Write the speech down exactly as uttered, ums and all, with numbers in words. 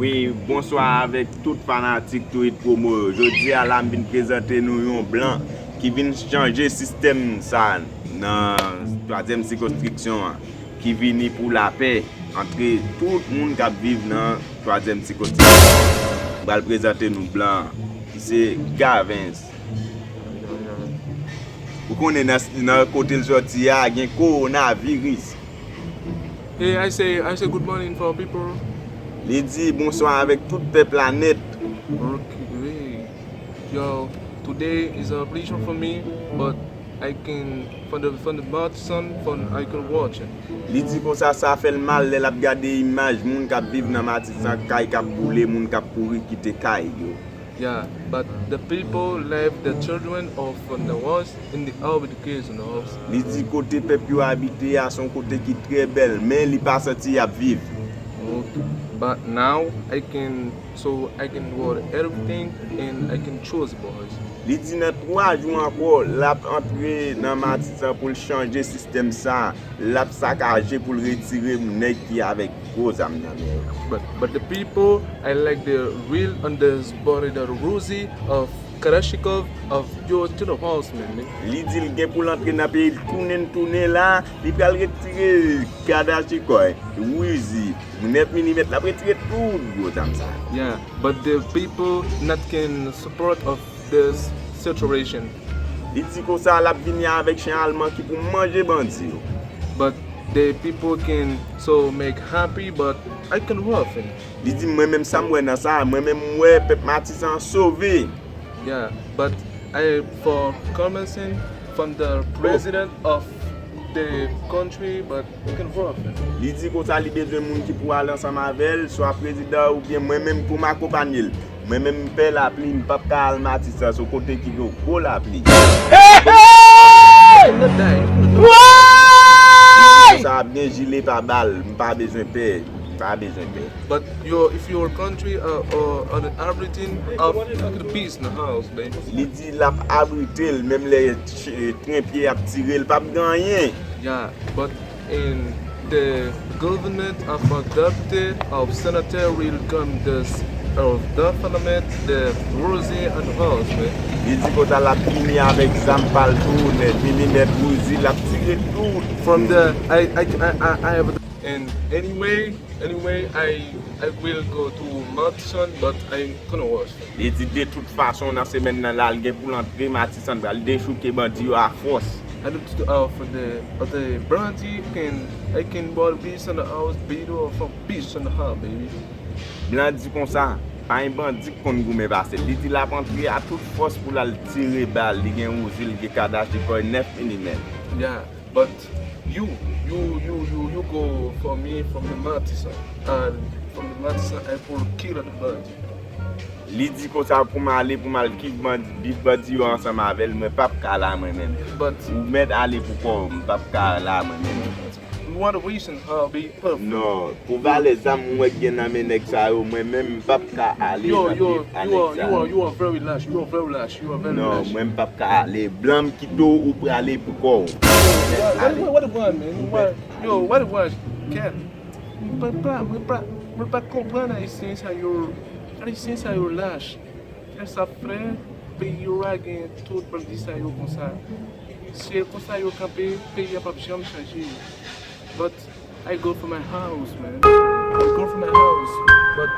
Wi, bonswa avèk tout fanatik Tourit Promo yo. Jodi a la, m vin prezante nou yon blan ki vin chanje sistèm sa nan twazyèm sikonstriksyon an, ki vini pou lapè antre tout moun k ap viv nan twazyèm sikonstriksyon an. M pral prezante nou blan an, ki se Gavens. Ou konnen nan, nan kote l sòti a, gen kowonaviris. Hey, I say, I say good morning for people. Li di bonswa avèk tout pèp la nèt. Okay, great. Yo, today is a pleasure for me, but I can, from the, from the Martissant, from I can watch it. Li di konsa sa fè l mal lè l ap gade imaj moun k ap viv nan Matisan, kay k ap boule, moun k ap kouri kite kay yo. Yeah, but the people left the children of the house in the old education house. Li di kote pèp yo abite a se yon kote ki trè bèl, men li pa santi y ap viv. Okay. But now I can, so I can do everything and I can choose boys. Li di nan twa jou ankò, l ap antre nan Matisan pou l chanje sistèm sa, l ap sakaje pou l retire nèg ki avèk gwo zam nan men yo. But, but the people, I like the real and the body, the Ruzi of Kalashnikov of your to the house, man. Li di l gen pou l antre nan peyi l, tounen l tounen la, li pral retire Kalachnikov, Ruzi, nèf milimèt, l ap retire tout gwo zam sa. Yeah, but the people not can support of this situation. Li di konsa l ap vini avèk chen alman ki pou manje bandi yo. But the people can so make happy, but I can work in. Li di mwen menm sa m wè nan sa, mwen menm m wè pèp Matisan an sove. Yeah, but I for commencing from the president of the country, but you can work in. Li di konsa li bezwen moun ki pou ale ansanm avè l, swa prezidan oubyen mwen menm pou m akonpanye l. Mwen menm m pè lapli, m p ap ka al Matisan, se yon kote ki gen gwo lapli. Hey! Not dying. Why? Sa ap gen jile pa bal, m pa bezwen pè, m pa bezwen pè. But your, if your country uh, or an everything of the peace in the house, baby. Li di l ap abrite l, menm lè ch- tren pye ap tire l, p ap gen anyen. Yeah, but in the government of a deputy of senator will come this of the parliament, the Ruzi and house, man. Li di konsa l ap vini avèk zam pa l tou, nèf milimèt, Uzi, l ap tire tout. From the I I I I, I have and anyway anyway I I will go to Matisan, but I couldn't watch. Li di de tout fason nan semèn nan la, l gen pou l antre Matisan, pral dechouke bandi yo a fòs. I look to the uh, for the for the brandy can I can buy beach on the house, beetle or for beach on the house, baby. Blan di konsa, pa gen bandi k konn goumen pase l. Li di l ap antre a tout fòs pou l al tire bal. Li gen Uzi, li gen Kalachnikov nèf milimèt. Yeah, but you, you, you, you, you go for me from the Matisan, and from the Matisan I will kill the body. Li di konsa pou m ale, pou m al kit bandi, bif bandi yo ansanm avè l, mwen p ap ka la mwen menm. But Ou mèt ale pou kò w, m p ap ka la mwen menm. you want to reason how be perfect. Non, pou valè zam mwen gen nan men nèg sa yo, mwen menm m p ap ka ale Yo, nan yo, bif a you nèg are, sa you are, yo. You are very lash. You are very lash. You are very Non, lash. Mwen m p ap ka ale. Blan m kite w, ou prale pou kò w. What, what, what do you want, man? What, yo, what do you want? Cat. Mwen pa, mwen pa, mwen pa konprann Ayisyen sa yo, Ayisyen sa yo lach. Frè sa frè, peyi yo a gen tout bandi sa yo konsa. Se konsa yo kanpe, peyi a p ap janm chanje. But I go for my house, man. I go for my house. But